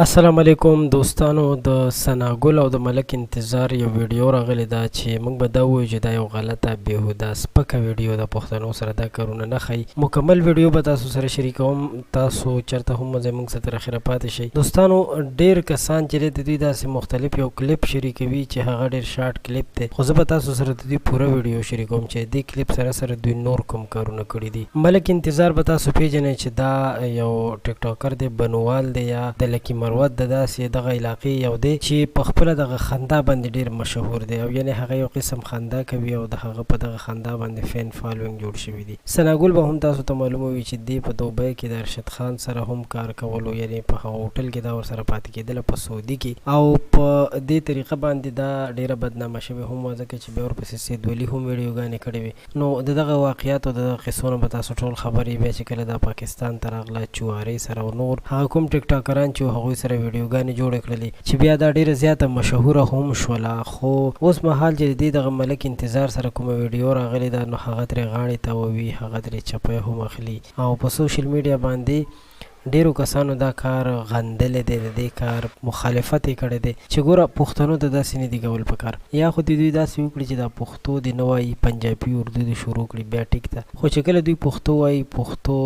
السلام علیکم دوستانو، د ثنا ګل او د ملک انتظار یو ویډیو راغلی ده چې موږ به دا ووایو چې دا یو غلطه، بیهوده، سپکه ویډیو ده. پښتنو سره دا کارونه نه ښایي. مکمل ویډیو به تاسو سره شریکوم، تاسو چرته هم مه ځئ، موږ سره تر اخره پاتې شئ. دوستانو، ډیر کسان چې دی د دوی داسې مختلف یو کلیپ شریکوي چې هغه ډیر شارټ کلیپ دی، خو زه به تاسو سره د دوی پوره ویډیو شریکوم چې دې کلیپ سره سره دوی نور کوم کارونه کړي دي. ملک انتظار به تاسو پیژنئ چې دا یو ټیک ټاکر دی، بنوال دی یا د لکي مروت د داسې دغه علاقې یو دی چې په خپله دغه خندا باندې ډیر مشهور دی، او یعنې هغه یو قسم خندا کوي او د هغه په دغه خندا باندې فین فالوینګ جوړ شوي دي. ثنا ګل به هم تاسو ته معلومه وي چې دې په دوبۍ کې د ارشد خان سره هم کار کولو، یعنې په هغه هوټل کې دا ورسره پاتې کېدله په سعودي کې، او په دې طریقه باندې دا ډیره بدنامه شوې هم وه، ځکه چې بیا ورپسې سید ولي هم ویډیوګانې کړې وې. نو د دغه واقعاتو د دغه قصو نه به تاسو ټول خبر یې. بیا چې کله دا پاکستان ته راغله، چوارۍ سره او نور هغه کوم ټیک ټاکران چې هغوی سره ویډیوګانې جوړې کړلې چې بیا دا ډیره زیاته مشهوره هم شوله. خو اوس مهال چې د دې دغه ملک انتظار سره کومه ویډیو راغلې ده، نو هغه ترې غاړې تاووي، هغه ترې چپی هم اخلي، او په سوشل میډیا باندې ډېرو کسانو دا کار غندلی دی، د دې کار مخالفت یې کړی دی چې ګوره پښتنو ته داسې نه دي کول پکار، یا خو دې دوی داسې وکړي چې دا پښتو دې نه وايي، پنجابي اردو دې شروع کړي، بیا ټیک ده، خو چې کله دوی پښتو وايي، پښتو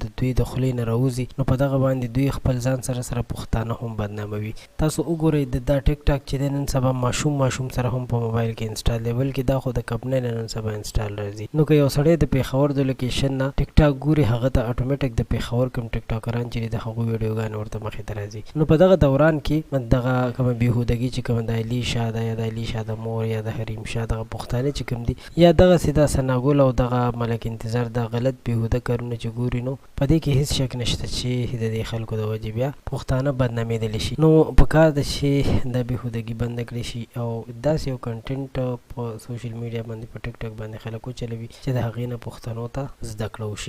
د دوی د خولې نه راوځي، نو په دغه باندې دوی خپل ځان سره سره پښتانه هم بدناموي. تاسو وګورئ د دا ټیک ټاک چې دی نن سبا ماشوم ماشوم سره هم په موبایل کې انسټال دی، بلکې دا خو د کمپنۍ نه نن سبا انسټال راځي. نو که یو سړی د پېښور د لوکیشن نه ټیک ټاک ګوري، هغه ته اټومیټک د پېښور کوم ټیک ټاکران چې دي د هغو ویډیوګانې ورته مخې ته راځي. نو په دغه دوران کې دغه کومه بیهودګي چې کومه د علي شاه ده یا د علي شاه د مور یا د حریم شاه دغه پښتانه چې کوم دي یا دغسې دا ثناګل او دغه ملک انتظار دا غلط بیهوده کارونه چې ګوري، نو په دې کې هیڅ شک نشته چې د دې خلکو د وجې بیا پښتانه بدنامېدلی شي. نو په کار ده چې دا بېهودګي بنده کړی شي او داسې یو کنټینټ په سوشل میډیا باندې، په ټیک ټاک باندې خلک وچلوي چې د هغې نه پښتنو ته زده کړه وشي.